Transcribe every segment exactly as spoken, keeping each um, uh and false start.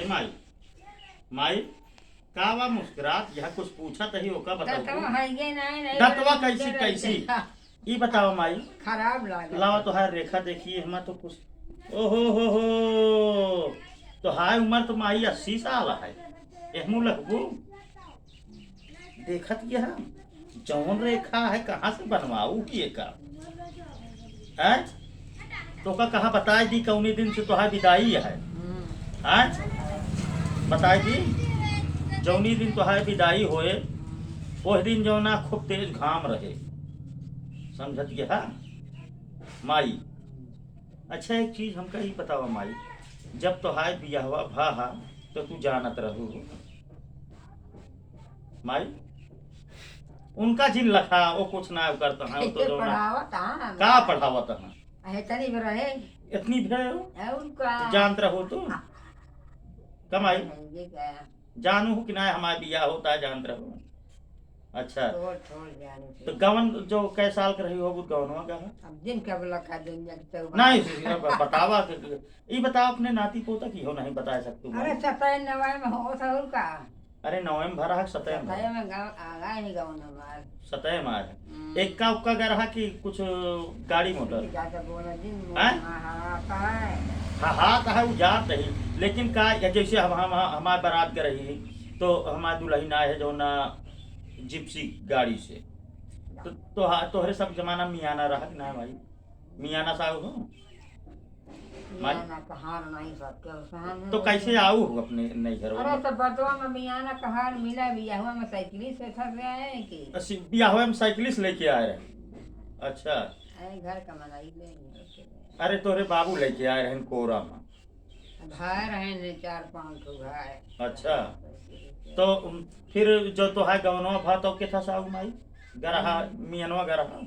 माई, माई, का बा मुस्कुरात? यह कुछ पूछत ही, ओका बताओ। दतवा है ये नहीं, नहीं, दतवा नहीं, कैसी, नहीं, कैसी? नहीं। ई बताओ माई। खराब लागत लावा है। तोहार रेखा देखिए, हमा तो कुछ, ओहो हो हो, तोहार उम्र तो माई अस्सी साल है, एहमू लगबू। देखत यह जौन रेखा है, कहाँ से बनवाऊ ही एका? हैं? तोका कहा बताई दी, कौनी दिन से तोहार विदाई है? हम्म। हैं? बताई दी, जौनी दिन तोहार विदाई होए, ओह दिन जौना खूब तेज घाम रहे, समझत यह माई। अच्छा, एक चीज हमका ई बतावा माई, जब तोहार बियाहवा भा हा, तो तू जानत रहू हो? माई, उनका जिन लखा, वो कुछ ना करता है, वो तो कैसे जो ना पढ़ावत हाँ, का पढ़ावत है? अहे, तनी भर रहे। इतनी भर हो? और का? जानत रहो तू? हाँ। कमाई? ये क्या? जानू हो कि ना, हमार बियाह होता है, जानत रहो। अच्छा। थोड़, थोड़ जाने से। तो गवन जो कै साल के रही हो, वो गवनवा का है? अब दिन कब लखा, दिन जब तो नहीं, अब बतावा, ई बताओ, अपने नाती पोता की हो नहीं बता सकतू अरे, माई? सतै नवै में हो, सहूर का? अरे, नवै में भरा है, सतै में भरा? सतै में गाँव, आगा ही गाँव हमार। सतै में आए। हम्म। एक्का उक्का गरहा कि कुछ गाड़ी मोटर? ज्यादा बोला दिन, हैं? हाँ, हाँ, आता है। हाँ, हाँ, तो है, वो जात है। लेकिन का, या जैसे हम, हम, हमार बारात के रही, तो हमार दुल्हन आए है जो ना जिप्सी गाड़ी से। तो, तो हाँ, तोहरे सब जमाना मियाना रहा कि ना भाई? मियाना साहब हो? माई? मियाना कहार नहीं सकते, उसमें हम तो लोग कैसे आऊ हो अपने नई घर अरे, में? तो बदवा में मियाना कहार मिला, बियाहुआ में साइकिल से फंस गए हैं कि? अस्सी, बियाहुआ में साइकिल से लेके आए रहे। अच्छा। अरे, घर का मनाई ले, नहीं, ओके। अरे, तोरे बाबू लेके आए रहे कोरा में। भाई रहे ने चार पाँच ठो भाई। अच्छा। तो, उम, फिर जो तोहार गवनवा भा, तो के था साहू माई? गरहा, हम्म। मियनवा गरहा।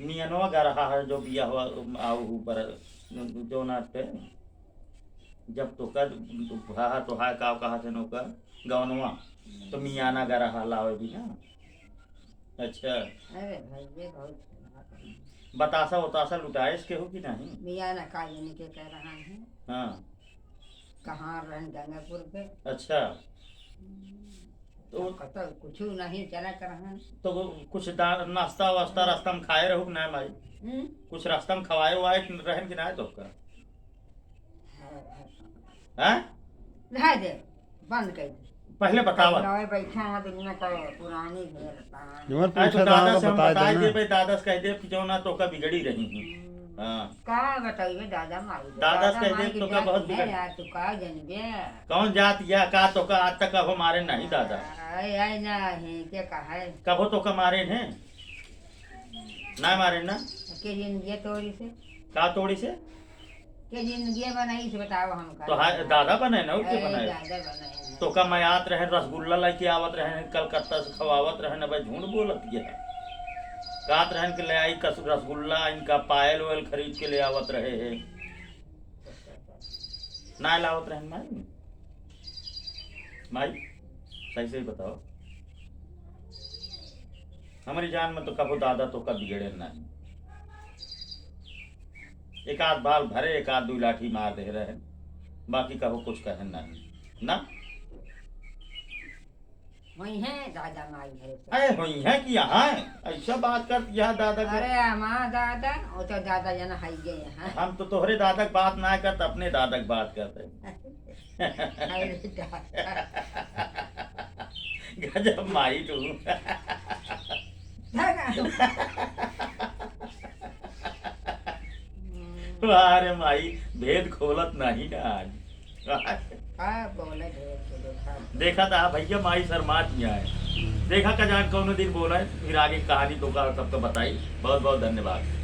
मियनवा गरहा है जो बियाहवा, उम, आऊ ऊपर, उम, जो ना पे, जब तोका भा, तोहार का कहा थे नौका, गवनवा, तो मियाना गरहा लावे भी ना। अच्छा। अरे भाई, ये बहुत बतासा उतासा लुटाइस केहू कि नहीं? मियाँ ना का जाने के कह रहा है। हाँ। कहाँ रहन गंगापुर पे। अच्छा। तो अब कतौ कुछ नहीं चला कर रहन। तो कुछ दा-, नाश्ता वास्ता रास्ता में खाए रहू कि ना माई? हम्म? कुछ रास्ता में खवाए वाए रहन कि ना तोका? हाँ, हाँ। हैं? रह दे, बंद कर दे। पहले बतावा। नवे बैठे हैं, दुनिया का पुरानी भेल कहानी। जवन अरे तो पूछा था, दादा से हम बताए बताए देना। देबे, दादा से कह देब कि जौन ना तोका बिगड़ी रही हैं। हम्म। हाँ। का बताइबे दादा माई के? दादा से दादा कह माई देब के तोका जात बहुत है बिगड़- यार, तू का जनबे? कौन जात या का तोका आज तक कबो मारे नहीं दादा? आए, आए ना है, के कहा है? कबो तोका मारे हैं? ना मारे ना? के जिंदगी तोड़ी से? का तोड़ी से? के जिंदगी बनाई से बताओ हमका। तो हाँ, दादा बने ना, और के अरे, बनाए? दादा बने हैं। तोका मयात रहे, रसगुल्ला लेके आवत रहे कलकत्ता से, खवावत रहे ना भाई, झूठ बोलत ये है। कहत रहन के ले आई कस-, रसगुल्ला, इनका पायल वायल खरीद के ले आवत रहे हैं। ना लावत रहन माई? माई, सही सही बताओ। हमरी जान में तो कबो दादा तोका बिगड़े नहीं। एक आध बाल भरे, एक आध दुई लाठी मार दे रहे, बाकी कबो कुछ कहे नहीं ना। वही है दादा माई है तो। अरे वही है कि यहाँ है, ऐसा बात कर यह दादा का। अरे हमारा दादा, वो तो दादा जना है ये यहाँ। हम तो तोहरे दादा की बात ना करत, अपने दादा की बात करते हैं। अरे दादा। गजब माई तू। दादा। वाह रे माई, भेद खोलत नहीं ना आज। का बोले ढेर के देखा। देखा था भैया, माई शर्मात ही आए। देखा का जान कौनो दिन बोला है, फिर आगे कहानी तोका सबको बताई। बहुत बहुत धन्यवाद।